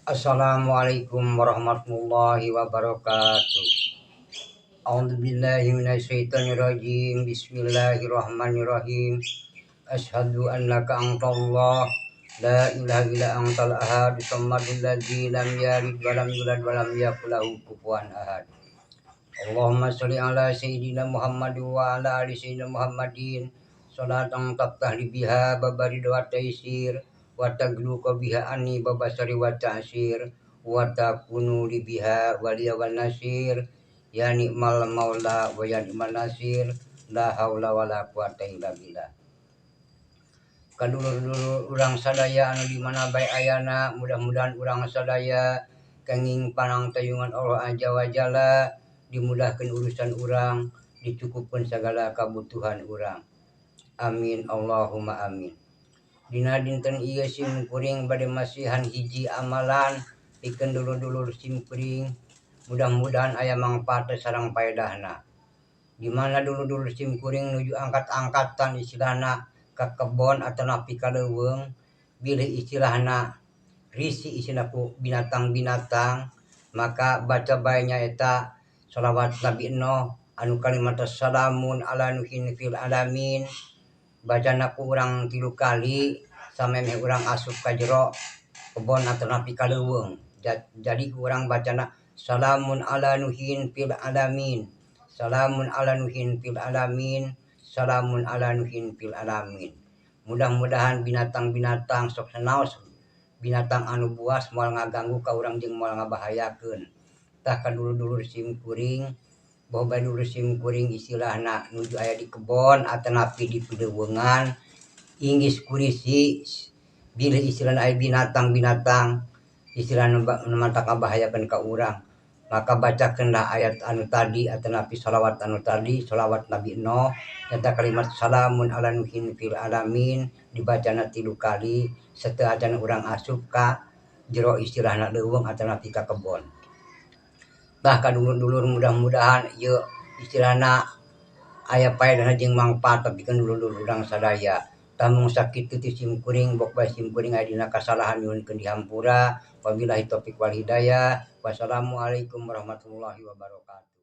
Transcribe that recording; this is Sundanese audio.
Assalamualaikum warahmatullahi wabarakatuh. A'udzubillahi minasyaitonirrajim. Bismillahirrahmanirrahim. Asyhadu annaka antallah la ilaha illa antal ahad samadul ladzi lam yalid wa lam yulad wa lam yakul lahu kufuwan ahad. Allahumma sholli ala sayyidina Muhammad wa ala ali sayyidina Muhammadin. Salatan taftah li biha babari wa taysir wa tagluqa biha anni babasari wa ta'sir wa takunu li biha waliya wan nasir ya ni'mal maula wa ya ni'mal nasir la haula wala quwata illa billah. Kadulur-dulur urang sadaya anu di mana bae ayana, mudah-mudahan urang sadaya kenging panangtayungan Allah Azza wa Jalla, dimudahkeun urusan urang, dicukupkeun sagala kabutuhan urang. Amin Allahumma amin. Dina dinten ieu sim kuring bade masihan hiji amalan pikeun dulur-dulur sim kuring, mudah-mudahan aya mangpaatna sareng paedahna. Di mana dulur-dulur sim kuring nuju angkat-angkatan istilahna ka kebon atanapi ka leuweung, bilih istilahna risi istilahna ku binatang-binatang, maka baca bae nyaeta sholawat Nabi Nuh anu kalimat salamun ala nuhin fil alamin. Bacana ku urang 3 kali samemeh urang asup ka jero kebon atanapi ka leuweung. Jadi ku urang bacana salamun ala nuhin fil alamin, salamun ala nuhin fil alamin, salamun ala nuhin fil alamin. Mudah-mudahan binatang-binatang sok sanaos binatang anu buas moal ngaganggu ka urang jeung moal ngabahayakeun. Tah ka dulur-dulur sim kuring, boh bae dulur sim kuring istilahna nuju aya di kebon atanapi di pileuweungan, inggis kurisi bilih istilahna aya binatang-binatang istilahna nu matak ngabahayakeun ka urang, maka bacakeunlah ayat anu tadi atanapi sholawat anu tadi, sholawat Nabi Nuh nyata kalimat salamun ala nuhin fil alamin dibacana 3 kali sateuacan urang asup ka jero istilahna leuweung atanapi ka kebon. Tah ka dulur-dulur mudah-mudahan ieu istilahna aya paedahna jeung mangpaatna pikeun dulur-dulur urang sadaya. Tah mung sakitu ti sim kuring, bok bae sim kuring aya dina kasalahan nyuhunkeun dihampura. Wabillahi taufik wal hidayah. Wassalamualaikum warahmatullahi wabarakatuh.